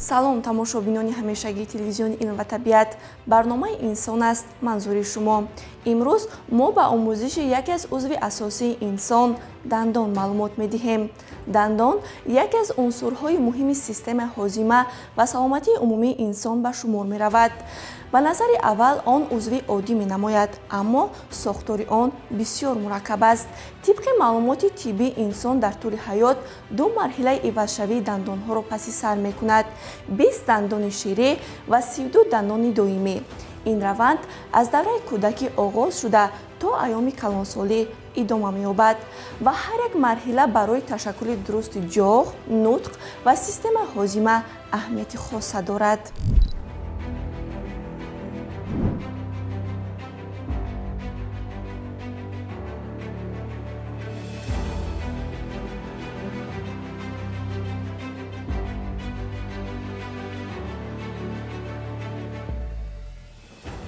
Салом, тамошобинони ҳамешагии телевизиони «Илм ва табиат». Барномаи «Инсон аст» манзури шумо. Имрӯз мо ба омӯзиши яке аз узви асосии инсон, дандон, маълумот медиҳем. Дандон яке аз унсурҳои муҳими системаи ҳозима ва саломатии умумии инсон ба шумор меравад. Ба назари аввал он узви оддӣ менамояд, аммо сохтори он бисёр мураккаб аст. Тибқи маълумоти тиббӣ, инсон дар тӯли ҳаёт ду марҳилаи ивазшавии дандонҳоро паси сар мекунад: 20 дандони ширӣ ва 32 дандони доимӣ. Ин раванд аз давраи кӯдакӣ оғоз шуда, то айёми калонсолӣ идома меёбад ва ҳар як марҳила барои ташаккули дурусти ҷоғ, нутқ ва системаи ҳозима аҳамияти хоса дорад.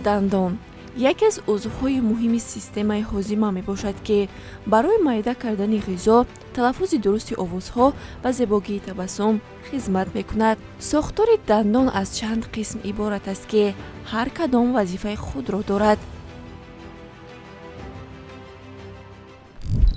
Дандон яке аз узвҳои муҳими системаи ҳозима мебошад, ки барои майда кардани ғизо, талаффузи дурусти овозҳо ва зебогии табассум хизмат мекунад. Сохтори дандон аз чанд қисм иборат аст, ки ҳар кадом вазифаи худро дорад.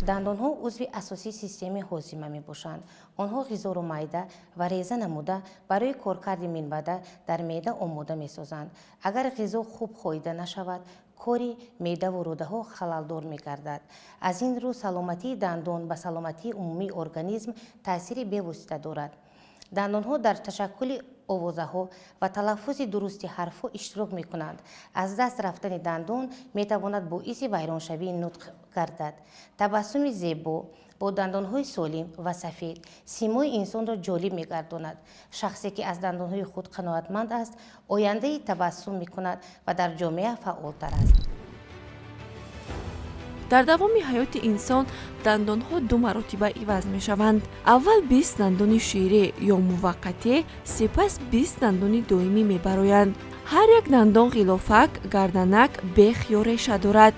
Дандонҳо узви асосии системаи ҳозима мебошанд. Онҳо ғизоро майда ва реза намуда, барои коркарди минбаъда дар меъда омода месозанд. Агар ғизо хуб хоида нашавад, кори меъдаву рӯдаҳо халалдор мегардад. Аз ин рӯ, саломатии дандон ба саломатии умумии организм таъсири бевосита дорад. Дандонҳо дар ташаккули овозаҳо ва талаффузи дурусти ҳарфҳо иштирок мекунанд. Аз даст рафтани дандон метавонад боиси вайроншавии нутқ гардад. Табассуми зебо бо дандонҳои солим ва сафед симои инсонро ҷолиб мегардонад. Шахсе, ки аз дандонҳои худ қаноатманд аст, ояндаи табассум мекунад ва дар ҷомеа фаъолтар аст. Дар давоми ҳаёти инсон дандонҳо ду маротиба иваз мешаванд: аввал 20 дандони ширӣ ё муваққатӣ, сипас 20 дандони доимӣ мебароянд. Ҳар як дандон ғилофак, гарданак, бех ё реша дорад.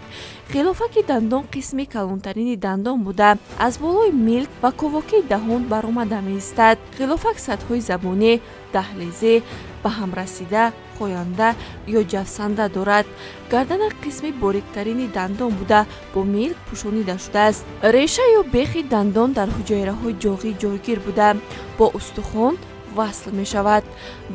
Ғилофаки дандон қисми калонтарини дандон буда, аз болои милк ва ковокии даҳон баромада меистад. Ғилофак сатҳҳои забонӣ, даҳлезӣ, ба ҳам расида, хоянда ё ҷавсанда дорад. Гарданак қисми бориктарини дандон буда, бо милк пӯшонида шудааст. Реша ё бехи дандон дар ҳуҷайраҳои ҷоғӣ ҷойгир буда, бо устухон васл мешавад.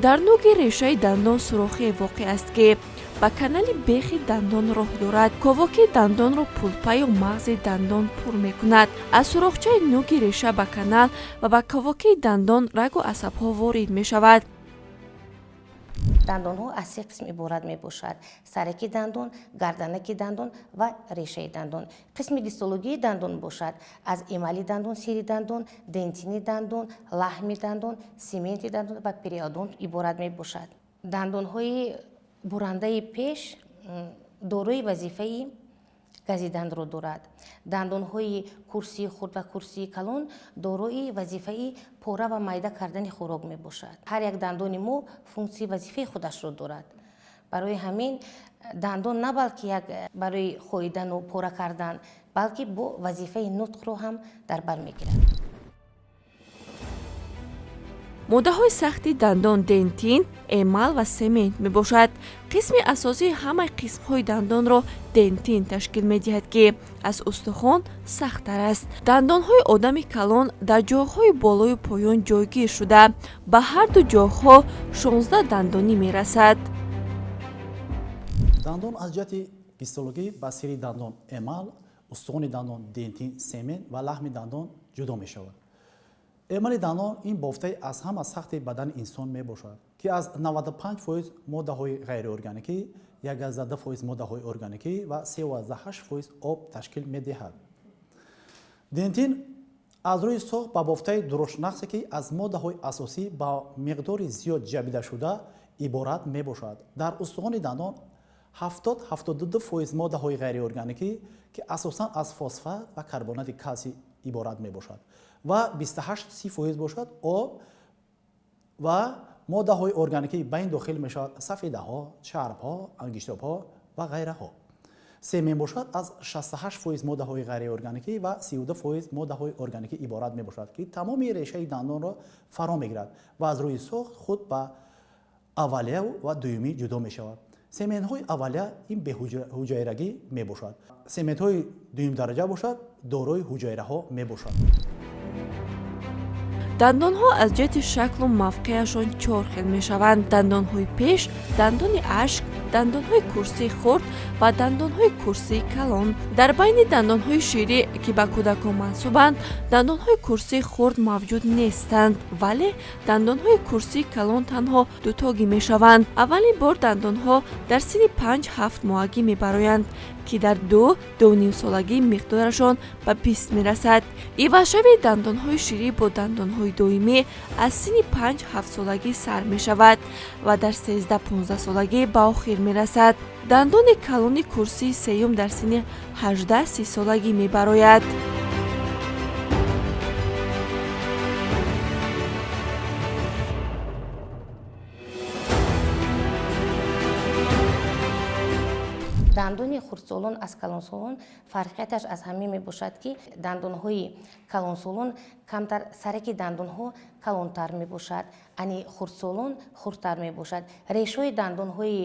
Дар нуги решаи дандон сурохие воқеъ аст, ки ба канали бехи дандон роҳ дорад. Ковокии дандонро пулпа ё мағзи дандон пур мекунад. Аз сурохчаи нуги реша ба канал ва ба ковокии дандон рагу асабҳо ворид мешавад. Дандонҳо аз се қисм иборат мебошад: сараки дандон, гарданаки дандон ва решаи дандон. Қисми гистологии дандон бошад, аз эмали дандон, сири дандон, дентини дандон, лаҳми дандон, сементи дандон ва периодонт иборат мебошад. Дандонҳои бурандаи пеш дорои вазифаи газиданро дорад. Дандонҳои курсии хурд ва курсии калон дорои вазифаи пора ва майда кардани хӯрок мебошад. Ҳар як дандони мо функсияи вазифаи худашро дорад. Барои ҳамин дандон на балки як барои хоидану пора кардан, балки бо вазифаи нутқро ҳам дар бар мегирад. Моддаҳои сахти дандон дентин, эмал ва семент мебошад. Қисми асосии ҳамаи қисмҳои дандонро дентин ташкил медиҳад, ки аз устухон сахттар аст. Дандонҳои одами калон дар ҷоғҳои болою поён ҷойгир шуда, ба ҳарду ҷоғҳо 16 дандонӣ мерасад. Дандон аз ҷиҳати гистологӣ ба сири дандон эмал, устухони дандон дентин, семент ва лаҳми дандон ҷудо мешавад. Эмали дандон ин бофтаи аз ҳама сахти бадани инсон мебошад, ки аз 95% моддаҳои ғайриорганикӣ, 1,2% моддаҳои органикӣ ва 3,8% об ташкил медиҳад. Дентин аз рӯи сохт ба бофтаи дуруштнақсе, ки аз моддаҳои асосӣ ба миқдори зиёд ҷабидашуда иборат мебошад. Дар устухони дандон 70-72% моддаҳои ғайриорганикӣ, ки асосан аз фосфат ва карбонати калсий иборат мебошад, ва 28-30% бошад об ва моддаҳои органикӣ, ба ин дохил мешавад сафедаҳо, чарбҳо, ангиштобҳо ва ғайраҳо. Семен бошад, аз 68% моддаҳои ғайриорганикӣ ва 32% моддаҳои органикӣ иборат мебошад, ки тамоми решаи дандонро фаро мегирад ва аз рӯи сохт худ ба аввалия ва дуюмӣ ҷудо мешавад. Сементҳои аввалия ин беҳуҷайрагӣ мебошад. Сементҳои дуюмдараҷа бошад, дорои ҳуҷайраҳо мебошад. Дандонҳо аз ҷиҳати шаклу мавқеашон чор хел мешаванд: дандонҳои пеш, дандони ашк, дандонҳои курсии хурд ва дандонҳои курсии калон. Дар байни дандонҳои ширӣ, ки ба кӯдакон мансубанд, дандонҳои курсии хурд мавҷуд нестанд, вале дандонҳои курсии калон танҳо дутогӣ мешаванд. Аввалин бор дандонҳо дар синни 5-7 моҳагӣ мебароянд, ки дар 2-2,5 солагӣ миқдорашон ба 20 мерасад. Ивазшавии дандонҳои ширӣ бо дандонҳои доимӣ аз синни 5-7 солагӣ сар мешавад ва дар 13-15 солагӣ ба охир мерасад. Дандони калони курсии сеюм дар синни 18-30 солагӣ мебарояд. Дандони хурдсолон аз калонсолон фарқияташ аз ҳамин мебошад, ки дандонҳои калонсолон камтар, сараки дандонҳо калонтар мебошад, ани хурдсолон хурдтар мебошад. Решаҳои дандонҳои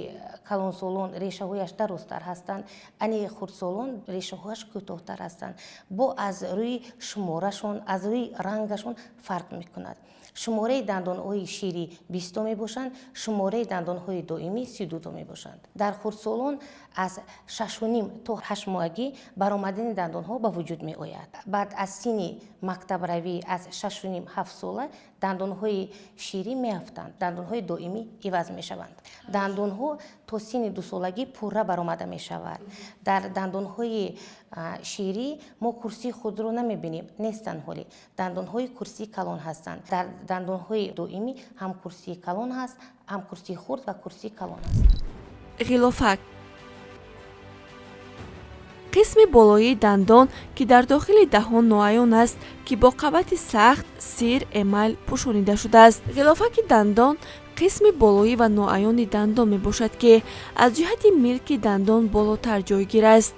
калонсолон решаҳояш дарозтар ҳастанд, ани хурдсолон решаҳояш кӯтоҳтар ҳастанд. Бо аз рӯи шуморашон, аз рӯи рангашон фарқ мекунад. Шумораи дандонҳои ширӣ 20то мебошанд, шумораи дандонҳои доимӣ 32то мебошанд. Дар хурдсолон аз 6,5 то 8 моҳагӣ баромадани дандонҳо ба вуҷуд меояд. Баъд аз синни мактабравӣ, аз 6,5-7 сола, дандонҳои ширӣ меафтанд, дандонҳои доимӣ иваз мешаванд. Дандонҳо то синни 2 солагӣ пурра баромада мешавад. Дар дандонҳои ширӣ мо курсии худро намебинем, нестанд. Ҳоле дандонҳои курсии калон ҳастанд. Дар дандонҳои доимӣ ҳам курсии калон ҳаст, ҳам курсии хурд ва курсии калон аст. Ғилофак — қисми болоии дандон, ки дар дохили даҳон ноаён аст, ки бо қабати сахт сир эмал пӯшонида шудааст. Ғилофаки дандон қисми болоӣ ва ноаёни дандон мебошад, ки аз ҷиҳати милки дандон болотар ҷойгир аст.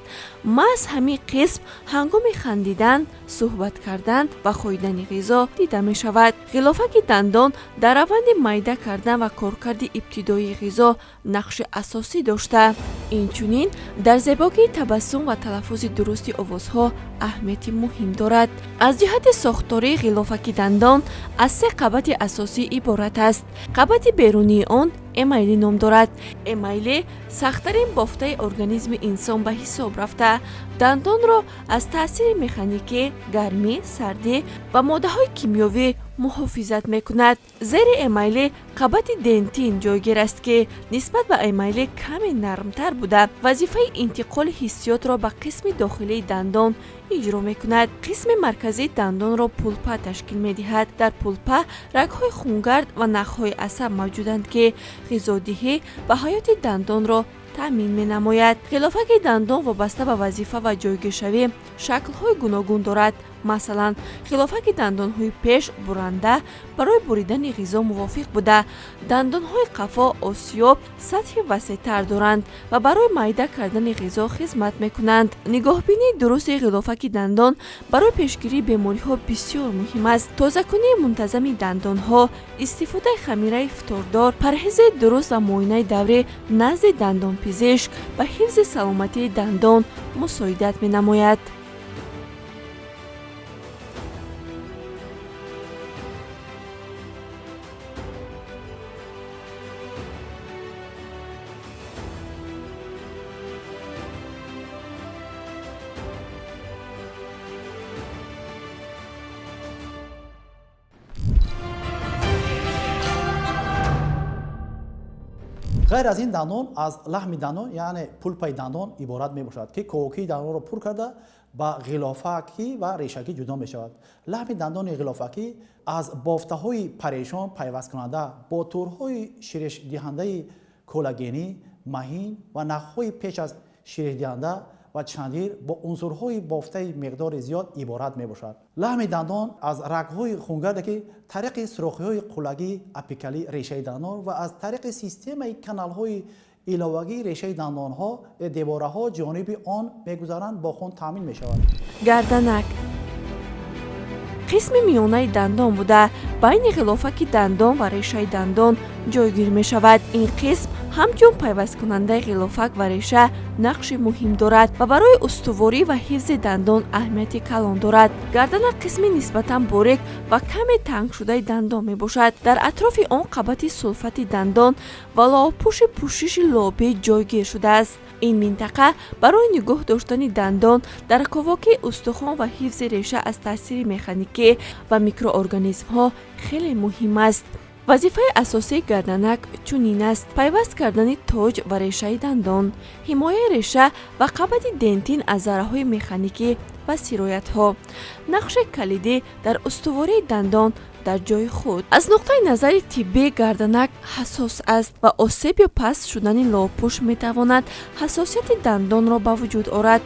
Маҳз ҳамин қисм ҳангоми хандидан, суҳбат кардан ва хоидани ғизо дида мешавад. Ғилофаки дандон дар раванди майда кардан ва коркарди ибтидоии ғизо нақши асосӣ дошта, инчунин дар зебогии табассум ва талаффузи дурусти овозҳо аҳамияти муҳим дорад. Аз ҷиҳати сохторӣ ғилофаки дандон аз се қабати асосӣ иборат аст. Қабати берунии он эмайлӣ ном дорад. Эмайлӣ сахттарин бофтаи организми инсон ба ҳисоб рафта, дандонро аз таъсири механикӣ, гармӣ, сардӣ ва моддаҳои кимиёвӣ муҳофизат мекунад. Зери эмайлӣ қабати дентин ҷойгир аст, ки нисбат ба эмайлӣ каме нармтар буда, вазифаи интиқоли ҳиссиётро ба қисми дохилии дандон иҷро мекунад. Қисми марказии дандонро пулпа ташкил медиҳад. Дар пулпа рагҳои хунгард ва нахҳои асаб мавҷуданд, ки ғизодиҳӣ ва ҳаёти дандонро таъмин менамояд. Ғилофаки дандон вобаста ба вазифа ва ҷойгиршавӣ шаклҳои гуногун дорад. Масалан, ғилофаки дандонҳои пеш буранда, барои буридани ғизо мувофиқ буда, дандонҳои қафо осиёб, сатҳи васеътар доранд ва барои майда кардани ғизо хизмат мекунанд. Нигоҳбинии дурусти ғилофаки дандон барои пешгирии бемориҳо бисёр муҳим аст. Тозакунии мунтазами дандонҳо, истифодаи хамираи фтордор, парҳези дуруст ва муоинаи даврӣ назди дандонпизишк ба ҳифзи саломатии дандон мусоидат менамояд. Ғайр аз ин, дандон аз лаҳми дандон, яъне пулпаи дандон иборат мебошад, ки ковокии дандонро пур карда, ба ғилофакӣ ва решакӣ ҷудо мешавад. Лаҳми дандони ғилофакӣ аз бофтаҳои парешон, пайвасткунанда бо турҳои ширешдиҳандаи коллагенӣ, маҳин ва нахҳои печ аз ширешдиҳанда ва чандир бо унсурҳои бофтаи миқдори зиёд иборат мебошад. Лаҳми дандон аз рагҳои хунгарде, ки тариқи сӯрохиҳои қуллагии апикалӣ решаи дандон ва аз тариқи системаи каналҳои Иловагии решаи дандонҳо девораҳо ҷониби он мегузаранд, бо хун таъмин мешавад. Гарданак қисми миёнаи дандон буда, байни ғилофаки дандон ва решаи дандон ҷойгир мешавад. Ин қисм ҳамчун пайвасткунандаи ғилофак ва реша нақши муҳим дорад ва барои устуворӣ ва ҳифзи дандон аҳамияти калон дорад. Гарданак қисми нисбатан борик ва каме тангшудаи дандон мебошад. Дар атрофи он қабати сулфати дандон ва лоопӯши пӯшиши лобӣ ҷойгир шудааст. Ин минтақа барои нигоҳ доштани дандон дар ковокии устухон ва ҳифзи реша аз таъсири механикӣ ва микроорганизмҳо хеле муҳим аст. Вазифаи асосии гарданак чунин аст: пайваст кардани тоҷ ва решаи дандон, ҳимояи реша ва қабати дентин аз зарраҳои механикӣ ва сироятҳо, нақши калидӣ дар устувории дандон дар ҷои худ. Аз нуқтаи назари тиббӣ гарданак ҳассос аст ва осеб ё паст шудани лоопӯш метавонад ҳассосияти дандонро ба вуҷуд орад.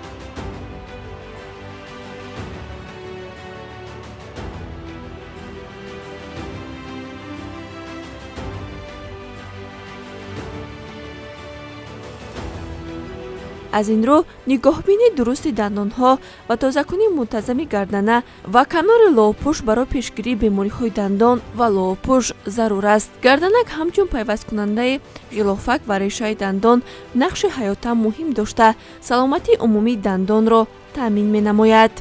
Аз ин рӯ нигоҳбинии дурусти дандонҳо ва тозакунии мунтазами гардана ва канори лоопӯш барои пешгирии бемориҳои дандон ва лоопӯш зарур аст. Гарданак ҳамчун пайвасткунандаи ғилофак ва решаи дандон нақши ҳаётан муҳим дошта, саломатии умумии дандонро таъмин менамояд.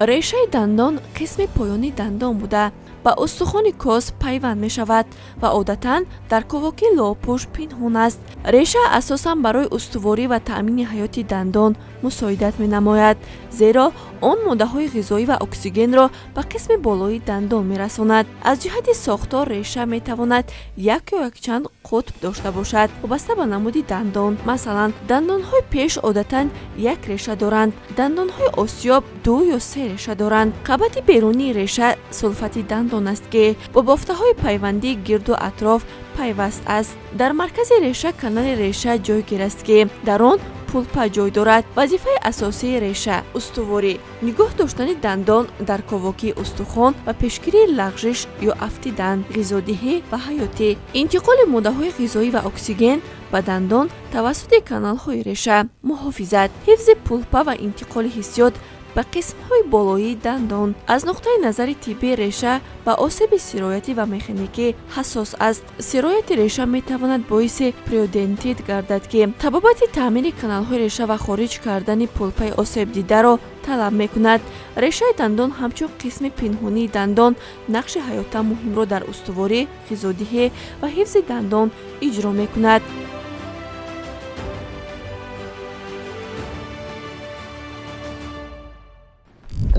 Решаи дандон қисми поёни дандон буда, ба устухони кос пайванд мешавад ва одатан дар ковокии лоопӯш пинҳон аст. Реша асосан барои устуворӣ ва таъмини ҳаёти дандон мусоидат менамояд, зеро он моддаҳои ғизоӣ ва оксигенро ба қисми болоии дандон мерасонад. Аз ҷиҳати сохтор реша метавонад як ё якчанд қутб дошта бошад, вобаста ба намуди дандон. Масалан, дандонҳои пеш одатан як реша доранд, дандонҳои осиёб ду ё се реша доранд. Қабати берунии реша сулфати дандон аст, ки бо бофтаҳои пайвандии гирду атроф пайваст аст. Дар маркази реша канали реша ҷойгир аст, ки дар он пулпа ҷой дорад. Вазифаи асосии реша устуворӣ, нигоҳ доштани дандон дар ковокии устухон ва пешгирии лағжиш ё афтидан, ғизодиҳӣ ва ҳаётӣ, интиқоли моддаҳои ғизоӣ ва оксиген ба дандон тавассути каналҳои реша, муҳофизат, ҳифзи пулпа ва интиқоли ҳиссиёт ба қисмҳои болоии дандон. Аз нуқтаи назари тиббӣ реша ба осеби сироятӣ ва механикӣ ҳассос аст. Сирояти реша метавонад боиси периодентит гардад, ки табобати таъмири каналҳои реша ва хориҷ кардани пулпаи осебдидаро талаб мекунад. Решаи дандон ҳамчун қисми пинҳонии дандон нақши ҳаётан муҳимро дар устуворӣ, ғизодиҳӣ ва ҳифзи дандон иҷро мекунад.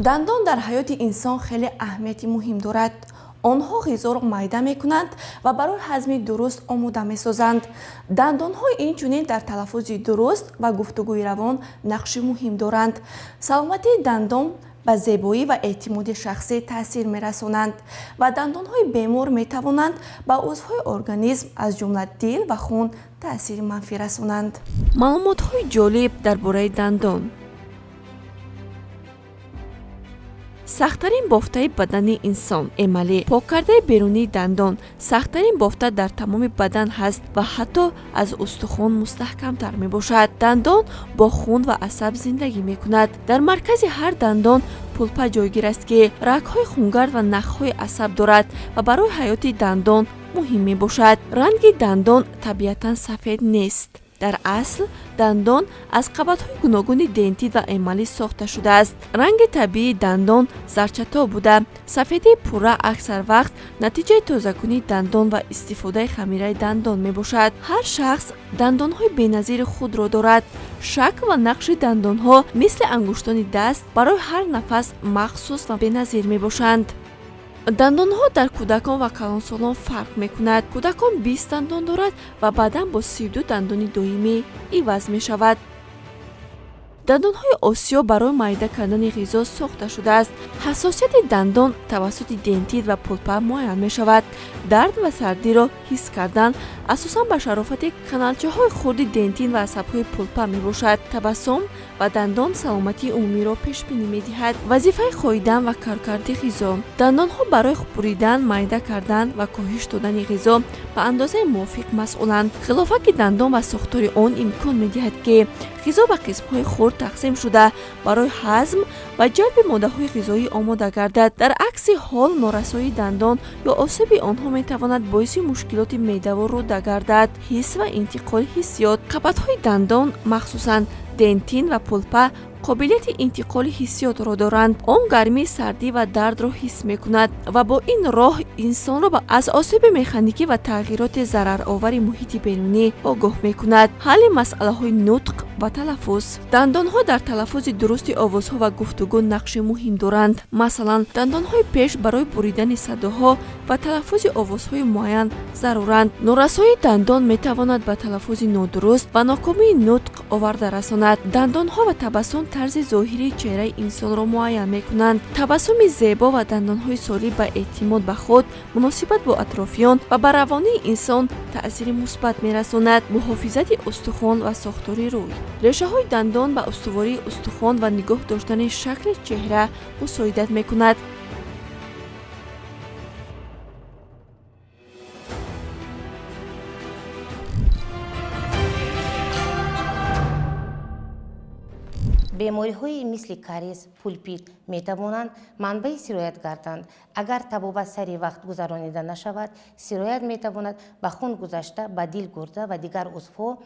Дандон дар ҳаёти инсон хеле аҳамияти муҳим дорад. Онҳо ғизоро майда мекунанд ва барои ҳазми дуруст омода месозанд. Дандонҳо инчунин дар талаффузи дуруст ва гуфтугӯи равон нақши муҳим доранд. Саломатии дандон ба зебоӣ ва эътимоди шахсӣ таъсир мерасонанд ва дандонҳои бемор метавонанд ба узвҳои организм, аз ҷумла дил ва хун, таъсири манфӣ расонанд. Маълумотҳои ҷолиб дар бораи дандон. Сахттарин бофтаи бадани инсон эмалӣ, поккардаи берунии дандон, сахттарин бофта дар тамоми бадан ҳаст ва ҳатто аз устухон мустаҳкамтар мебошад. Дандон бо хун ва асаб зиндагӣ мекунад. Дар маркази ҳар дандон пулпа ҷойгир аст, ки рагҳои хунгард ва нахҳои асаб дорад ва барои ҳаёти дандон муҳим мебошад. Ранги дандон табиатан сафед нест. Дар асл дандон аз қабатҳои гуногуни дентит ва эмалӣ сохта шудааст. Ранги табиии дандон зарчатоб буда, сафедии пурра аксар вақт натиҷаи тозакунии дандон ва истифодаи хамираи дандон мебошад. Ҳар шахс дандонҳои беназири худро дорад. Шакл ва нақши дандонҳо мисли ангуштони даст барои ҳар нафас махсус ва беназир мебошанд. Дандонҳо дар кӯдакон ва калонсолон фарқ мекунад. Кӯдакон 20 дандон дорад ва баъдан бо 32 дандони доимӣ иваз мешавад. Дандонҳои осиё барои майда кардани ғизо сохта шудааст. Ҳассосияти дандон тавассути дентит ва пулпа муайян мешавад. Дард ва сардиро ҳис кардан асосан ба шарофати каналчаҳои хурди дентин ва асабҳои пулпа мебошад. Табассум ва дандон саломатии умумиро пешбинӣ медиҳад. Вазифаи хоидан ва коркарди ғизо. Дандонҳо барои буридан, майда кардан ва коҳиш додани ғизо ба андозаи мувофиқ масъуланд. Ғилофаки дандон ва сохтори он имкон медиҳад, ки ғизо ба қисмҳои хурд тақсим шуда барои ҳазм ва ҷалби моддаҳои ғизоӣ омода гардад. Дар акси ҳол норасоии дандон ё осеби онҳо метавонад боиси мушкилоти меъдаву рӯда гардад. Ҳис ва интиқоли ҳиссиёт. Қабатҳои дандон, махсусан дентин ва пулпа, қобилияти интиқоли ҳиссиётро доранд. Он гармӣ, сардӣ ва дардро ҳис мекунад ва бо ин роҳ инсонро аз осеби механикӣ ва тағйироти зараровари муҳити берунӣ огоҳ мекунад. Ҳалли масъалаҳои нутқ ва талаффуз. Дандонҳо дар талаффузи дурусти овозҳо ва гуфтугӯ нақши муҳим доранд. Масалан, дандонҳои пеш барои буридани садоҳо ва талаффузи овозҳои муайян заруранд. Норасоии дандон метавонад ба талаффузи нодуруст ва нокомии нутқ оварда расонад. Дандонҳо ва табассум тарзи зоҳирии чеҳраи инсонро муайян мекунанд. Табассуми зебо ва дандонҳои солим ба эътимод ба худ, муносибат бо атрофиён ва ба равонии инсон таъсири мусбат мерасонад. Муҳофизати устухон ва сохтори рӯй. Решаҳои дандон ба устувории устухон ва нигоҳ доштани шакли чеҳра мусоидат мекунад. Бемориҳои мисли кариес, пулпит метавонанд манбаи сироят гарданд. Агар табобат сари вақт гузаронида нашавад, сироят метавонад ба хун гузашта, ба дил, гурда ва дигар узвҳо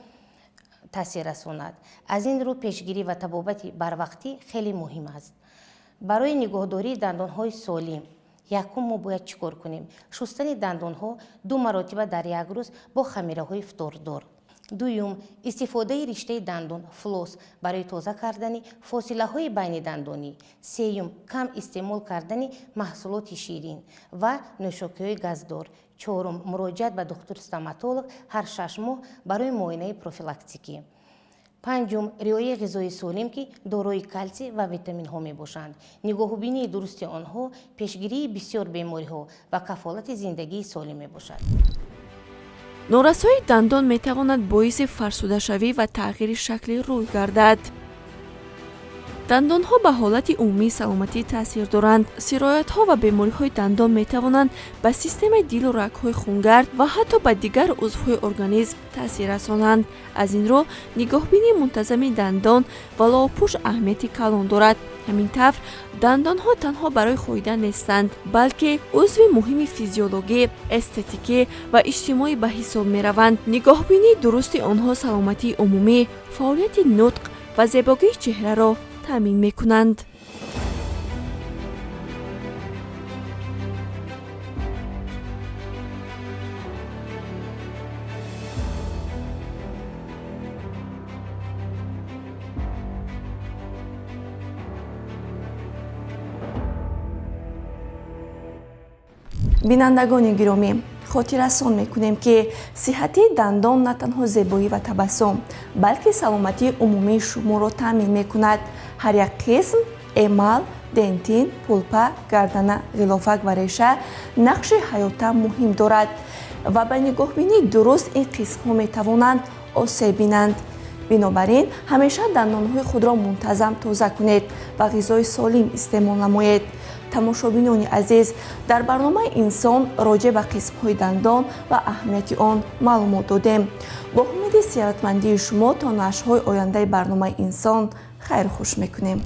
таъсир расонад. Аз ин рӯ пешгирӣ ва табобати барвақтӣ хеле муҳим аст. Барои нигоҳдории дандонҳои солим якум мо бояд чӣ кор кунем? Шустани дандонҳо 2 маротиба дар як рӯз бо хамираҳои фтордор. Дуюм, истифодаи риштаи дандон флос барои тоза кардани фосилаҳои байни дандонӣ. Сеюм, кам истеъмол кардани маҳсулоти ширин ва нӯшокиҳои газдор. Чорум, муроҷиат ба духтур стоматолог ҳар 6 моҳ барои муоинаи профилактикӣ. Панҷум, риояи ғизои солим, ки дорои калсий ва витаминҳо мебошанд. Нигоҳубинии дурусти онҳо пешгирии бисёр бемориҳо ва кафолати зиндагии солим мебошад. Норасоии дандон метавонад боиси фарсудашавӣ ва тағйири шакли рӯй гардад. Дандонҳо ба ҳолати умумии саломатӣ таъсир доранд. Сироятҳо ва бемориҳои дандон метавонанд ба системаи дилу рагҳои хунгард ва ҳатто ба дигар узвҳои организм таъсир расонанд. Аз ин рӯ нигоҳбинии мунтазами дандон ва лобпӯш аҳамияти калон дорад. Ҳамин тавр дандонҳо танҳо барои хоидан нестанд, балки узви муҳими физиологӣ, эстетикӣ ва иҷтимоӣ ба ҳисоб мераванд. Нигоҳбинии дурусти онҳо саломатии умумӣ, фаъолияти нутқ ва зебогии чеҳраро таъмин мекунанд. Бинандагони гиромӣ, хотиррасон мекунем, ки сиҳатии дандон на танҳо зебоӣ ва табассум, балки саломатии умумии шуморо таъмин мекунад. Ҳар як қисм эмал, дентин, пулпа, гардана, ғилофак ва реша нақши ҳаёта муҳим дорад ва ба нигоҳбинии дуруст ин қисмҳо метавонанд осеб бинанд. Бинобар ин ҳамеша дандонҳои худро мунтазам тоза кунед ва ғизои солим истеъмол намоед. Тамошобинони азиз, дар барномаи инсон роҷеъ ба қисмҳои дандон ва аҳамияти он маълумот додем. Бо умеди сиҳатмандии шумо то нашрҳои ояндаи барномаи инсон хайрхуш мекунем.